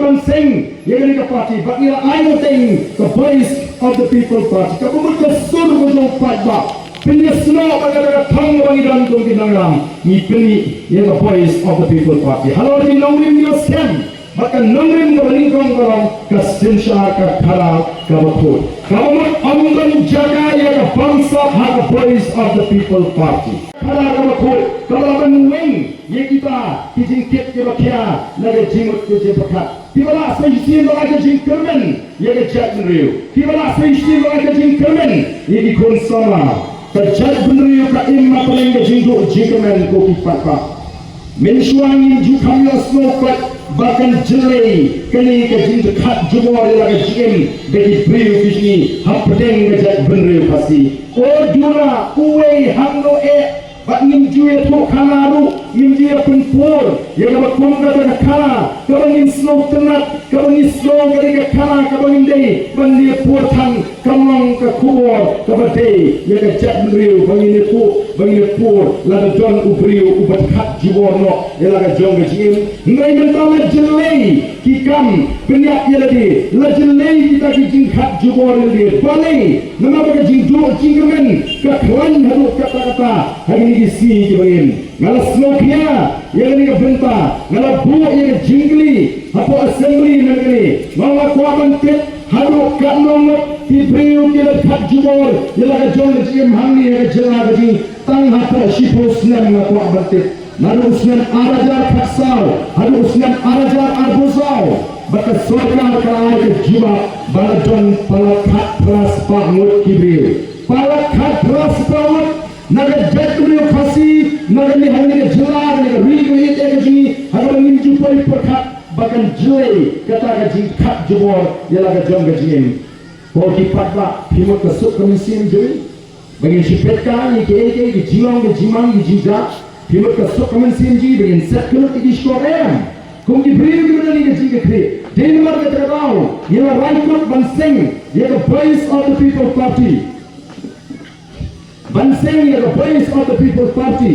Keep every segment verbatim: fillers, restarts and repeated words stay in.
Ban seng ïa kane ka party, bad ngi la ai kyrteng ka Voice of the People Party. Kaba mut ka sur ka jong u paidbah. Pynïasnoh bad kata ka thong kaba ngi don kum ki nongïalam, ngi pyni ïa ka Voice of the People Party. Halor ki nongrim ki la skhem, bad ka nongrim kaba nyngkong ka long ka synshar ka khadar kaba khuid. Kaba mut ym don jaka ïa ka bamsap ha ka Voice of the People Party. Khadar kaba khuid kaba la ban weng ïa kita ki jingkit kiba khia na ka jingmut ka jingpyrkhat. Kiba lah sa shisien ban ai ka jingkyrmen ïa ka jaitbynriew. Kiba lah sa shisien ban ai ka jingkyrmen ïa ki khun samla. Ka jaitbynriew ka im hapdeng ka jingduh jingkyrmen, ko ki paidbah. Mynshuwa ngim ju kham ïohsngew pat ba kan jyllei kane ka jingpyrkhat jubor ïa la ka jingim da ki briew ki jong ngi hapdeng ka jaitbynriew Khasi. O duna uwei hangno eh, bad ngim ju ïathuh khana ruh, ngim ju ïapynpur ïa kaba kum kata ka khana kaba ngin sngewtynnat, kaba ngin sngew ka dei ka khana kaba ngin dei ban ïapur than. Kam long ka khubor kaba dei ïa ka jaitbynriew ba ngin ïathuh, ba ngin ïapur lada don u briew uba pyrkhat jubor noh ïa la ka jong ka jingim. Hynrei mynta la jyllei ki kam pynïap ïa lade, la jyllei kita ki jingpyrkhat jubor ïa lade. Balei? Namar ba ka jingduh jingkyrmen ka khlaiñ haduh katta katta ha kine ki sngi kiba ngin. Nga la sngewkhia ïa kane ka bynta, nga la buh ïa ka jingkylli hapoh Assembly mynne. Nga la kwah ban tip haduh katno ngut ki briew ki la pyrkhat jubor ïa la ka jong ka jingim hangne ha ka jylla ka jong ngi. Tang hapoh shiphew snem nga kwah ban tip. Naduh u snem ar hajar khatsaw haduh u snem ar hajar arphew saw, ba ka sorkar ka la ai ka jubab ba la don palat khatphra spah ngut ki briew. Palat khatphra spah ngut na ka jaitbynriew Khasi, na kane, ha kane ka jylla, kane ka ri kaba ïeit ka jong ngi, ha kaba ngim ju poi pyrkhat ba kan jyllei kata ka jingpyrkhat jubor ïa la ka jong ka jingim. Ko ki paidbah, phi mut ka suk ka mynsiem jong ngi ba ngin shu peit kai ïa kiei kiei ki jinglong ki jingman ki jingjia? Phi mut ka suk ka mynsiem jong ngi ba ngin set khyndiat ïa ki shkor? Em. Kum ki briew kiba don ïa ka jingkitkhlieh. Dei namar kata ka daw ngi la rai kut ban seng ïa ka Voice of the People Party. Ban seng ïa ka Voice of the People Party.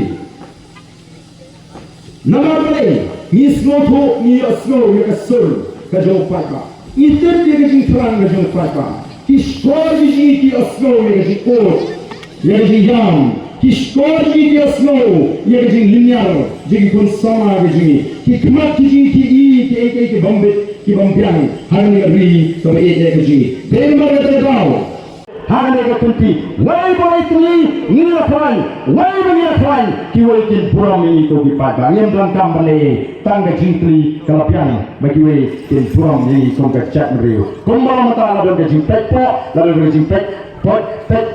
Namar balei? Ngi sngewthuh, ngi ïohsngew ïa ka sur ka jong u paidbah. Ngi tip ïa ka jingthrang ka jong u paidbah. Ki shkor ki jong ngi ki ïohsngew ïa ka jingud, ïa ka jingïam. Ki shkor ki jong ngi ki ïohsngew ïa ka jinglynñiar jong ki khun samla ki jong ngi. Ki khmat ki jong ngi ki i ïa kiei kiei ki bym bit ki bym biang ha kane ka ri kaba ïeit ka jong ngi. Dei namar kata ka daw ha kane ka kynti, wei ba wei tylli ngi la khlaiñ, wei ba ngi la khlaiñ, kiwei kin burom ïa ngi ko ki paidbah. Ngim donkam ban leh ei, tang ka jingkylli ka la biang ba kiwei kin burom ïa ngi kum ka jaitbynriew. Kumba mynta la don ka jingpeit poh, la don ka jingpeit poh, peit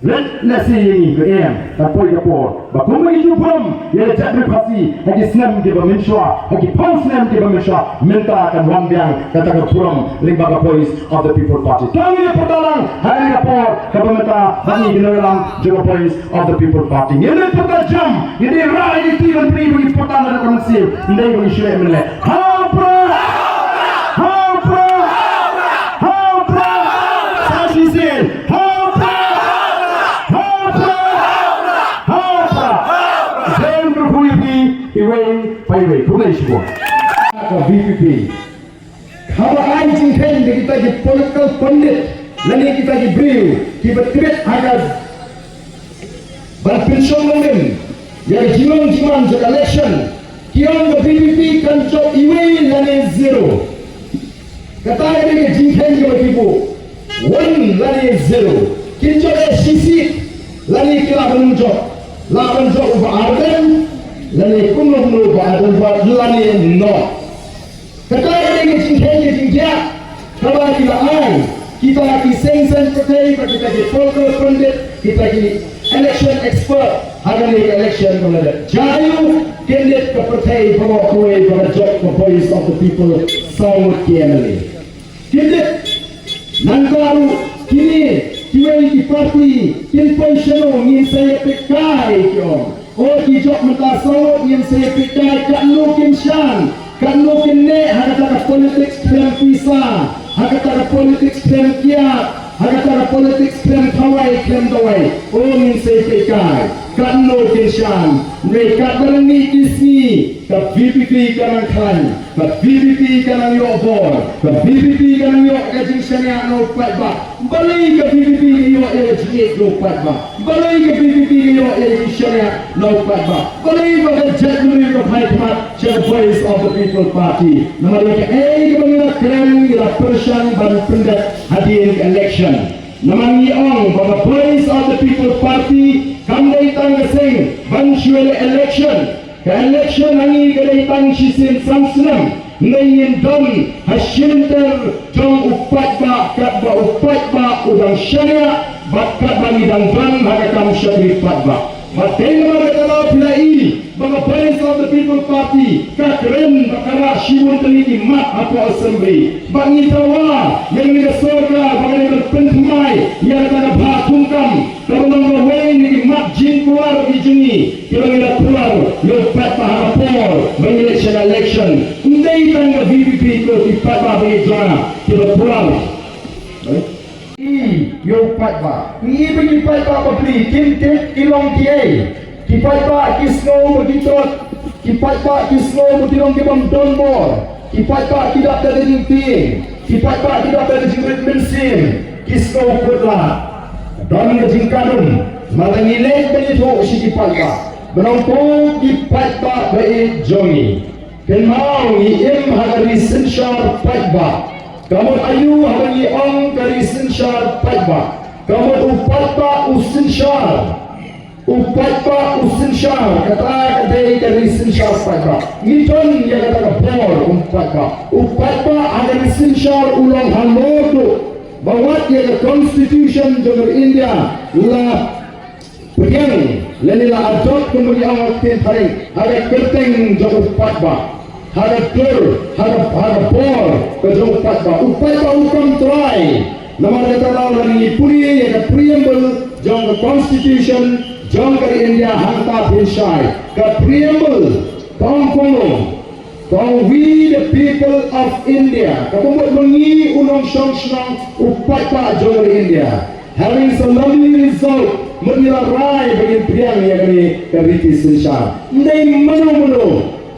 rit lehse ïa ngi, ba em, ka poi ka por. Ba kumba ngi ju burom ïa ka jaitbynriew Khasi ha ki snem kiba mynshuwa, ha ki phew snem kiba mynshuwa, mynta kan wan biang kata ka burom lyngba ka Voice of the People Party. To ngin ïa pyrta lang ha kane ka por kaba mynta bad ngi ki nongïalam jong ka Voice of the People Party. Ngin ïa pyrta jam, ngin ïa rah ïa ki kti ban pyni ba ngi pyrta naduh ka mynsiem, ym dei ba ngi shu leh mynleh. Ha u Prah! Ha u Prah! Ha u Prah! Sa shisien. Ha u Prah! Ha u Prah! Ha u Prah! Dei ban kyrkhu ïa phi iwei pa iwei. Khublei shibun. Ka V P P haba ai jingkheiñ da kita ki political pundit lane kita ki briew kiba tbit ha ka ban pynshong nongrim ïa ka jinglong jingman jong ka election, ki ong ka V P P kan jop iwei lane zero. Kata ka dei ka jingkheiñ kaba ki buh, one lane zero. Kin jop eh shi seat lane ki lah ban jop, lah ban jop u Bah Ardent lane kumno kumno u Bah Ardent, lane noh. Kata ka dei ka jingkheiñ ka jingkhiah kaba ki la ai kita ki seng saiñ pyrthei bad kita ki political pundit, kita ki election expert ha kane ka election kaba la dep. Jia aïu? Kin dei ka pyrthei baroh kawei ba ka jop ka Voice of the People saw ngut ki M L A. Kin dei nangta ruh kine kiwei ki party kin poi shano, ngin sa ïa peit kai, ki ong. O, ki jop mynta saw ngut, ngin sa ïa peit kai katno kin shan, katno kin neh ha kata ka politics khlem pisa, ha kata ka politics khlem kiad, ha kata ka politics khlem khawai khlem dawai. O, ngin sa ïa peit kai katno kin shan. Hynrei katba nang mih ki sngi ka V P P ka nang khlaiñ. Ka VPP ka nang ïoh bor, ka VPP ka nang ïoh ka jingshaniah na u paidbah. Balei ka VPP ka ïoh ïa ka jingïeit na u paidbah? Balei ka VPP ka ïoh ïa ka jingshaniah na u paidbah? Balei ba ka jaitbynriew ka phai khmat sha ka Voice of the People Party? Namar ïa kaei kaba ngi la kren, ngi la pyrshang ban pyndep hadien ka election. Namar ngi ong ba ka Voice of the People Party kam dei tang ka seng ban shu ïaleh election. Ka election ha ngi ka dei tang shisien san snem, hynrei ngin don ha shilynter jong u paidbah katba u paidbah u dang shaniah bad katba ngi dang don ha ka kam shakri paidbah. Bad dei namar kata la phi la i ba ka Voice of the People Party ka kren ba ka rah shibun tylli ki mat hapoh Assembly. Bad ngi dawa ïa kane ka sorkar ba ka dei ban pynthymmai ïa kata ka bha thungkam. Kaba long kawei na ki mat jingkular ki jong ngi kiba ngi la kular ïa u paidbah ha ka por ba ngi leit sha ka election. Ym dei tang ka VPP ko ki paidbah ba ngi jong nga kiba kular. I ïa u paidbah. Ngi ba ngi paidbah ba pli kim tip ki long kiei. Ki paidbah ki sngew ba ki tot. Ki paidbah ki sngew ba ki long ki bym don bor. Ki paidbah ki dap da ka jingtieng. Ki paidbah ki dap da ka jingrit mynsiem. Ki sngew kut lad. Don ka jingkadum. Namar ngi leit ban ïathuh sha ki paidbah ba nangto ki paidbah ba ïeit jong ngi. Kynmaw ngi im ha ka ri synshar paidbah. Ka mut aïu haba ngi ong ka ri synshar paidbah? Ka mut u paidbah u synshar. U paidbah u synshar, kata ka dei ka ri synshar paidbah. Ngi don ïa kata ka bor u paidbah. U paidbah ha ka ri synshar u long halor duh. Ba wat ïa ka constitution jong ka ri India la pdiang lane la adopt kum ba ngi ong ha ka ktien phareng, ha ka kyrteng jong u paidbah. Ha ka dur, ha ka, ha ka bor ka jong u paidbah. U paidbah u kam trai. Namar kata la ngi pule ïa ka preamble jong ka constitution jong ka ri India hangta phin shai. Ka preamble ka ong kumno? Ka ong, "We the people of India." Kaba mut ba ngi u nongshong shnong u paidbah jong ka ri India. Having solemnly resolved, mut ngi la rai ba ngin pdiang ïa kane ka riti synshar. Ym dei mano mano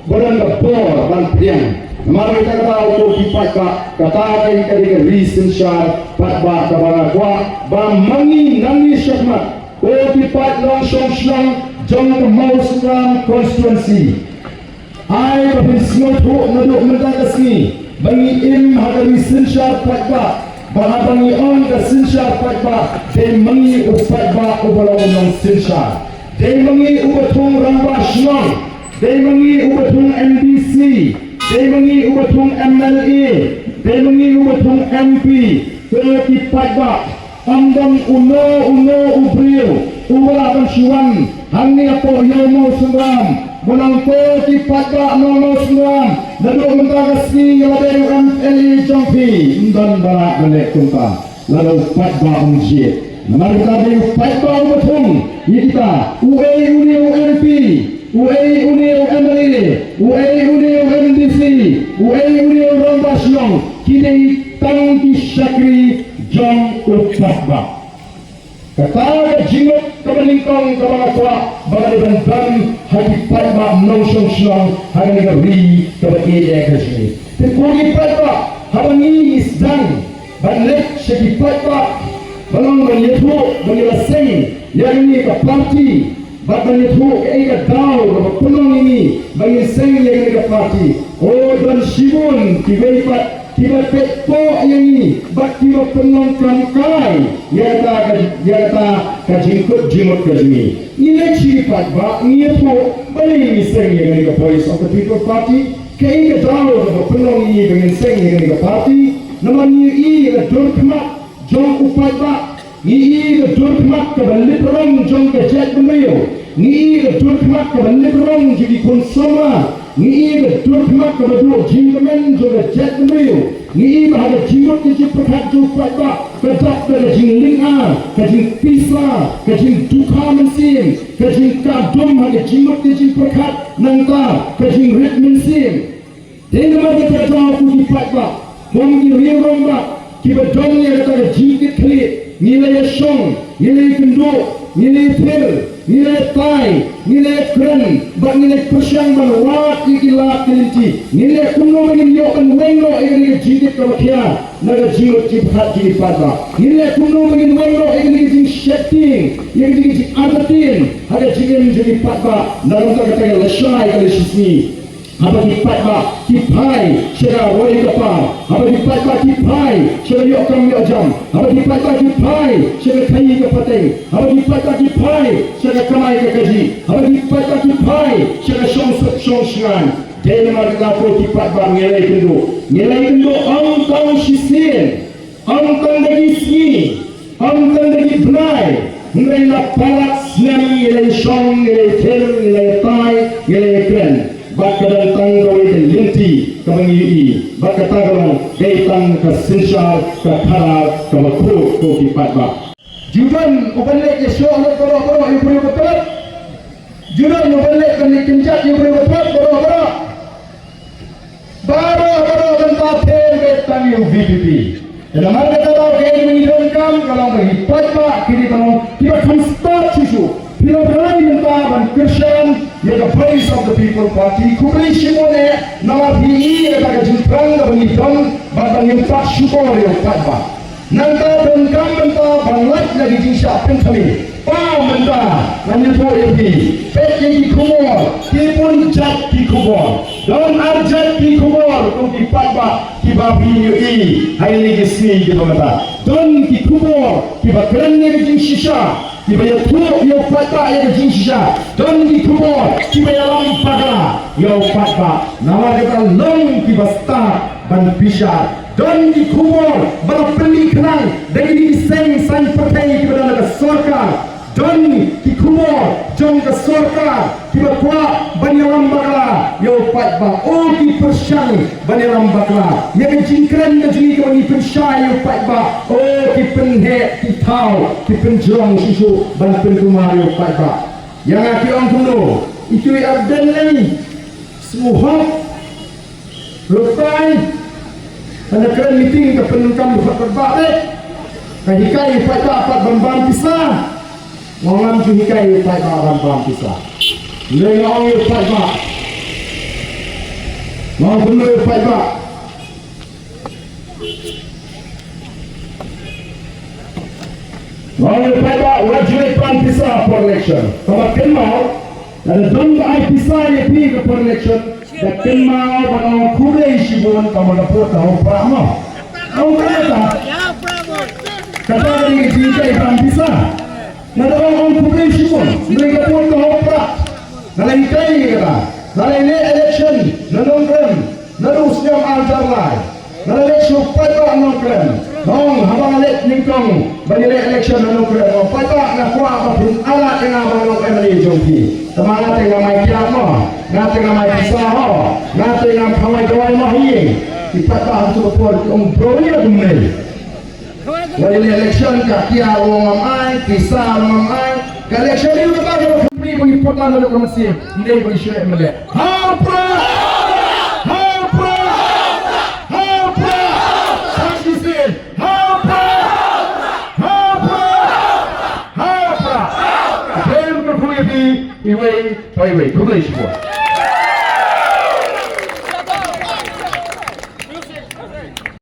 ba don ka bor ban pdiang. Namar kata kata ko ki paidbah, kata ka dei ka ri synshar paidbah kaba nga kwah ba ma ngi nangne shakhmat, ko ki paid nongshong shnong jong ka Mawsynram constituency. Ai ba phin sngewthuh naduh mynta ka sngi ba ngi im ha ka ri synshar paidbah. Ba haba ngi ong ka synshar paidbah, dei ma ngi u paidbah uba long u nongsynshar. Dei ma ngi uba thung rangbah shnong. Dei ma ngi uba thung MDC. Dei ma ngi uba thung MLA. Dei ma ngi uba thung MP. Ko ki paidbah, ym don uno uno u briew uba lah ban shu wan hangne hapoh Ïew Mawsynram. Ba nangto ki paidbah nong Mawsynram, naduh mynta ka sngi ïa la dei u MLA jong phi, ym don ba lah ban leh kumta. Lada u paidbah um jied. Namar kata dei u paidbah uba thung ïa kita. Uei une u MP, uei une u MLA, uei une u MDC, uei une u rangbah shnong, ki dei tang ki shakri jong u paidbah. Kata ka jingmut kaba nyngkong kaba nga kwah ba ka dei ban don ha ki paidbah nongshong shnong ha kane ka ri kaba ïeit ka jong ngi. Te ko ki paidbah, haba ngi sdang ban leit sha ki paidbah, ba long ban ïathuh ba ngi la seng ïa kane ka party, bad ban ïathuh kaei ka daw kaba pynlong ïa ngi ba ngin seng ïa kane ka party. O, don shibun kiwei pat kiba peit poh ïa ngi bad kiba pynlong kam kai ïa kata ka, ïa kata ka jingkut jingmut ka jong ngi. Ngi leit sha ki paidbah, ngi ïathuh balei ngi seng ïa kane ka Voice of the People Party. Kaei ka daw kaba pynlong ïa ngi ba ngin seng ïa kane ka party? Namar ngi ïohi ïa ka dur khmat jong u paidbah. Ngi ïohi ka dur khmat kaba lip rong jong ka jaitbynriew. Ngi ïohi ka dur khmat kaba lip rong jong ki khun samla. Ngi ïohi ka dur khmat kaba duh jingkmen jong ka jaitbynriew. Ngi ïohi ba ha ka jingmut ka jingpyrkhat jong u paidbah ka dap da ka jinglynga, ka jingpisa, ka jingdukha mynsiem, ka jingkadum ha ka jingmut ka jingpyrkhat, nangta ka jingrit mynsiem. Dei namar kata ka daw ko ki paidbah, kum ki rangbah kiba don ïa kata ka jingkitkhlieh, ngi la ïashong, ngi la ïakynduh, ngi la ïathir, Ngi la tai, ngi la kren, bad ngi la pyrshang ban wad ïa ki lad ki lynti. Ngi la kumno ba ngin ïoh ban weng noh ïa kane ka jingtip kaba khia na ka jingmut jingpyrkhat jong ki paidbah. Ngi la kumno ba ngin weng noh ïa kane ka jingsheptieng, ïa kane ka jingartatien ha ka jingim jong ki paidbah na ka bynta kata ka lashai ka lashisngi. Haba ki paidbah ki phai sha ka roi ka par, haba ki paidbah ki phai sha ka ïoh kam ïoh jam, haba ki paidbah ki phai sha ka khaii ka pateng, haba ki paidbah ki phai sha ka kamai ka kajih, haba ki paidbah ki phai sha ka shongsuk shongshngaiñ. Dei namar kata ko ki paidbah ngi la ïakynduh, ngi la ïakynduh ong tang shisien. Ym tang da ki sngi, ym tang da ki bnai, hynrei la palat snem ngi la shong, ngi la them, ngi la tai, ngi la kren. Bad ka don tang kawei ka lynti kaba ngi ïohi, bad kata ka long dei tang ka synshar ka khadar kaba khuid ko ki paidbah. Ju don u ban leit ïashoh lut baroh baroh ïa u briew ba throt. Ju don u ban leit ban leit kynjat ïa u briew ba throt baroh baroh. Baroh baroh ban ta them beit tang ïa u V P P. Te namar kata daw kaei kaba ngi donkam ka long ba ki paidbah ki dei ban long kiba kham stad shuh shuh. Phi la rai mynta ban kyrshan ïa ka Voice of the People Party. Khublei shibun eh namar phi i ïa kata ka jingthrang kaba ngi don bad ba ngin pat shukor ïa u paidbah. Nangta donkam mynta ban lait na ki jingshah pynthame. Ba mynta ngan ïathuh ïa phi. Peit ïa ki khubor, ki bun jait ki khubor. Don ar jait ki khubor kum ki paidbah kiba phi ïohi ha kine ki sngi kiba mynta. Don ki khubor kiba kren ïa ka jingshisha, kiba ïathuh ïa u paidbah ïa ka jingshisha. Don ki khubor kiba ïalam bakla ïa u paidbah. Namar kata long kiba stad ban bishar. Don ki khubor ba la pynmih khnang da kine ki seng saiñ pyrthei kiba don ha ka sorkar. Don ki khubor jong ka sorkar kiba kwah ban ïalam bakla ïa u paidbah. O ki pyrshang ban ïalam bakla ïa ka jingkren ka jong ngi kaba ngi pynshai ïa u paidbah. O ki pynheh ki thaw ki pynjrong shuh shuh ban pynkulmar ïa u paidbah. Ïa nga ki ong kumno, itu i Ardent lei. Sngewhok. Rutai. Hana kren meeting ka pyndonkam ruh pat ba eh. Ka hikai ïa u paidbah pat ban bam pisa. Nga ngam ju hikai ïa u paidbah ban bam pisa. Lei nga ong ïa u paidbah. Nga ong kumno ïa u paidbah. Nga ong ïa u paidbah wat ju leit pan pisa por election. Kaba kynmaw, lada don ba ai pisa ïa phi ka por election, da kynmaw ban ong khublei shibun, ka mut da put da hok prah mo. Ong kata. Kata ka dei ka jinghikai pan pisa. Nga da ong ong khublei shibun, hynrei ka put ka hok prah. Nga la hikai ïa kata. Nga la leh election na Nongkrem naduh u snem ar hajar lai. Nga la leit sha u paidbah Nongkrem. Nga ong haba nga leit nyngkong ban ïaleh election na Nongkrem, nga ong paidbah nga kwah ba phin ailad ïa nga ban long M L A jong phi. Tangba nga te ngam ai kiad mo. Nga te ngam ai pisa ho. Nga te ngam khawai dawai mo hi. Ki paidbah ha katu ka por ki ong bro ïa kumne. Wan ïaleh election ka kiad ruh ngam ai, pisa ruh ngam ai. Ka election hi ruh kata ka kham ri ba ngi put lan na ka mynsiem. Ym dei ba ngi shu leh mleh. Ha u Prah! Ha u Prah! Ha u Prah! Sa shisien. Ha u Prah! Ha u Prah! Ha u Prah! Khublei shibun.